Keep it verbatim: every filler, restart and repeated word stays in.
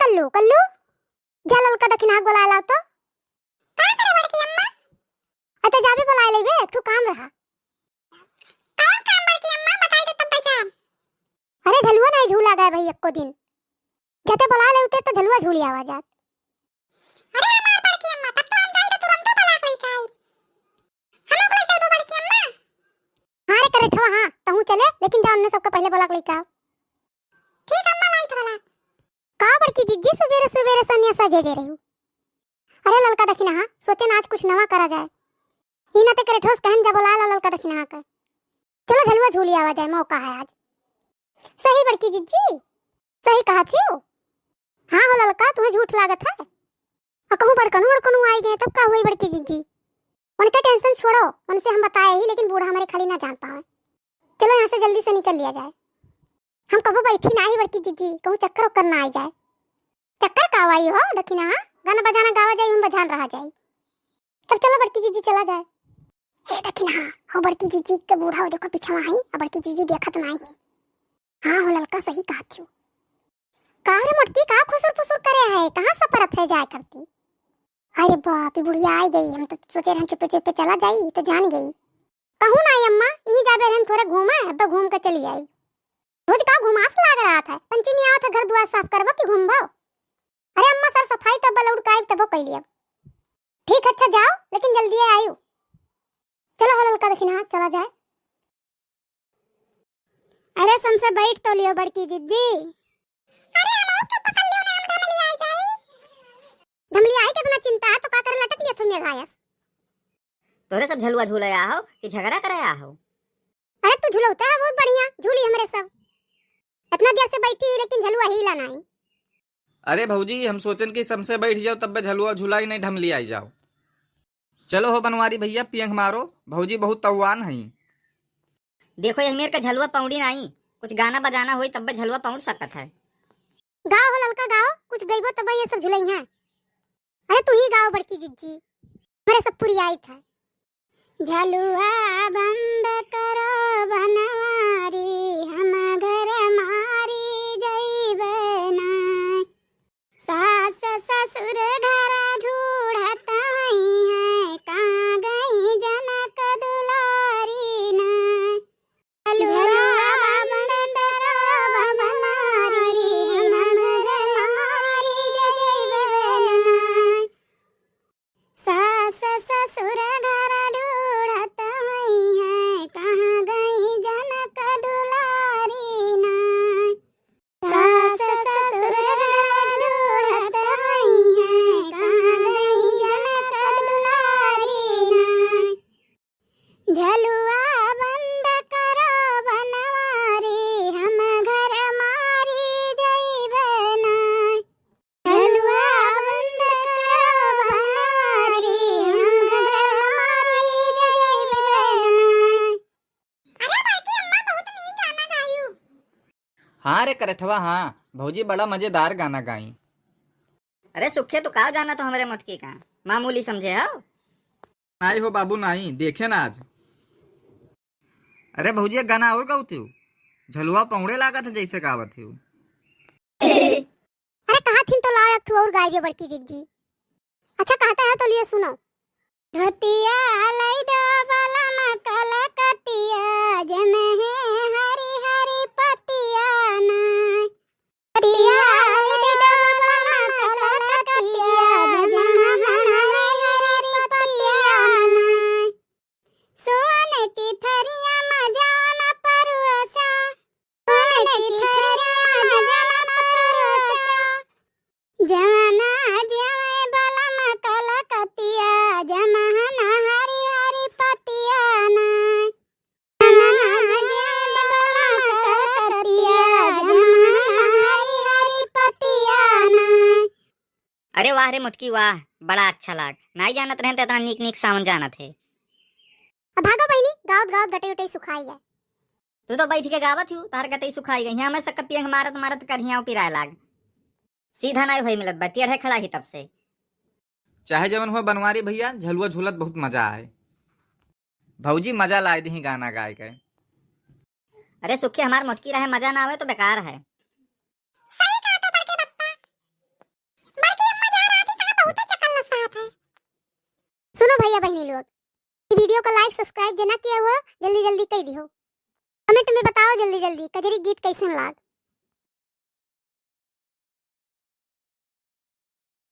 कल्लू, कल्लू, जा ललका दखिनहा के बोलाए लाव तो। का करे बड़की अम्मा? अते जाबे बोलाए लेबे, एक ठो काम रहा। कौन काम बड़की अम्मा, बताई दे तब जाब। अरे झलुआ नाहीं झूला गए भाई एको दिन। जते बोलाए लेते तो झलुआ झूली आवा जात। अरे हमार बड़की अम्मा, तब तो हम जाई तो तुरंते बोला के लेके आई। हम लोग ले चलबो बड़की अम्मा। हाँ रे करेठवा, हाँ, तहूँ चले, लेकिन जा उनने सबके पहले बोला के लेके आओ। ठीक अम्मा, लाई तो बोला। का बड़की जिज्जी, सुबेरे सुबेरे सनेसा भेजे रही? अरे ललका दखिनहा, सोचेन आज कुछ नवा करा जाए। ई नाते करेठवा से कहन जा बोलाए ला ललका दखिनहा के। चलो झलुआ झूली आवा जाए, मौका है आज। सही बड़की जिज्जी, सही कहत हियो। हाँ हो ललका, तुहें झूठ लागत है। अ कहूँ बड़कनू बड़कनू आई गए तब का हुई बड़की जिज्जी? उनके tension छोड़ो, उनसे हम बताए ही, लेकिन बूढ़ा हमरे खाली ना जान पावे। चलो यहाँ से जल्दी से निकल लिया जाए। हम कबो बैठी नाहीं बड़की जिज्जी, कहूँ चक्कर उक्कर ना आई जाए। चक्कर का आई हो दखिनहा, गाना बजाना गावा जाई, हम बजान रहा जाई। तब चलो बड़की जिज्जी चला जाए। हे दखिनहा, हो बड़की जिज्जी के बूढ़ा हो देखो पीछे वहाँ, अब बड़की जिज्जी देखत नाहीं। हाँ हो ललका, सही कहत हो। का रे मोटकी, का खुसुर फुसुर करे है, कहाँ सपरत है जाए करती? अरे बाप, ई बुढ़िया आई गई, हम तो सोचे रहन चुपे चुपे चला जाई, ई तो जान गई। कहूँ नाहीं अम्मा, यहीं जाबे रहन थोड़े घूमे, अब्बे घूम के चली आई। रोज का घुमास लाग रहा था, पंचमी आवत है घर दुआर साफ करबो कि घूमबो? अरे अम्मा सर सफाई तब लौट के आइब तबो कैली अब। ठीक अच्छा जाओ, लेकिन जल्दी आयु। चलो हो ललका दखिनहा, चला जाए। अरे समसे बैठ तो लियो बड़की जिज्जी। अरे हम के पकड़ लियो ना, हम ढमलियाई जाई। ढमलियाई के इतना चिंता है तो का करे लटक लियो तुम ये गायस। तोरे सब झलुआ झूले आ हो कि झगड़ा करे आ हो? अरे तू झुलौते है बहुत बढ़िया, झूली हमरे सब। इतना देर से बैठी लेकिन झलुआ हिला नाहीं। अरे भौजी, हम सोचन कि समसे बैठ जाओ तब्बे झलुआ झुलाई नाहीं ढमलियाई जाओ। चलो हो बनवारी भैया, पियंग मारो, भौजी बहुत तवान हई। देखो, यही मेर का झलुआ पौड़ी नाहीं, कुछ गाना बजाना होई तब्बे झलुआ पौड़ सकत है। गाओ हो ललका, गाओ, कुछ गइबो तब्बे ये सब झुलई हैं। अरे तू ही गाओ बड़की जिज्जी, हमरे सब पुरियाई था। झलुआ बंद करो बनवारी, हम घर मारी जइबे नाय। सास ससुर घर ढूढ़त हई हैं, कहाँ गई जनक दुलारी नाय। झलुआ बंद करो बनवारी, हम घर मारी जइबे नाय। सास ससुर घर ढूढ़त हई हैं, कहाँ गई जनक दुलारी नाय। सास ससुर घर ढूढ़त हई हैं, कहाँ गई जनक दुलारी नाय। झलुआ बंद करो बनवारी, हम घर मारी जइबे नाय। झलुआ बंद करो बनवारी, हम घर मारी जइबे नाय। अरे बड़की अम्मा, बहुत नीक गाना गायू। हाँ रे करेठवा, हाँ, भौजी बड़ा मजेदार गाना गाई। अरे सुखे, तू का जाना तो हमरे मोटकी का, मामूली समझे हो? नाई हो बाबू, नाई, देखे ना आज। अरे भौजी, एक गाना और गाऊ तू, झलुआ पौड़े लागत है जैसे गावत है। अरे कहा थिन तो लाओ एक ठो और गाय दियो बड़की जिज्जी। अच्छा कहते हैं तो लिए सुनो। धोतिया लाई दो बलम कलकतिया, जमे है हरी हरी पतिया ना। धोतिया लाई दो बलम कलकतिया, जमे है हरी हरी पतिया ना। सोन की थरिया में जवन परोसा, सोन की थरिया में जवन परोसा, जवना जेवे बलम कलकतिया, जमहन हरी हरी पतिया ना। जवना जेवे बलम कलकतिया, जमहन हरी हरी पतिया ना। अरे वाह रे मोटकी वाह, बड़ा अच्छा लाग। नाई जानत रहेन त इतना नीक नीक सावन जानत है। अब भागो बहिनी, गावत गावत गटई उटई सुखाई है। तू तो बैठ के गावत हूँ, तार गटई सुखाई गई है। हमें सक्का पियंग मारत मारत करियाव पिराए लाग। सीधा नाई होई मिलत बा, टेढ़े खड़ा ही तब से। चाहे जवन हो बनवारी भैया, झलुआ झूलत बहुत मजा आए। भौजी मजा लाए दही गाना गाए के। अरे सुखी, हमार मोटकी रहे, मजा ना आवे तो बेकार है। सही कहा तो बड़के पप्पा। भैया बहिनी लोग, ई video का like subscribe जे ना किया हुआ, जल्दी जल्दी कई दिहो। Comment में बताओ जल्दी जल्दी कजरी गीत कैसन लाग।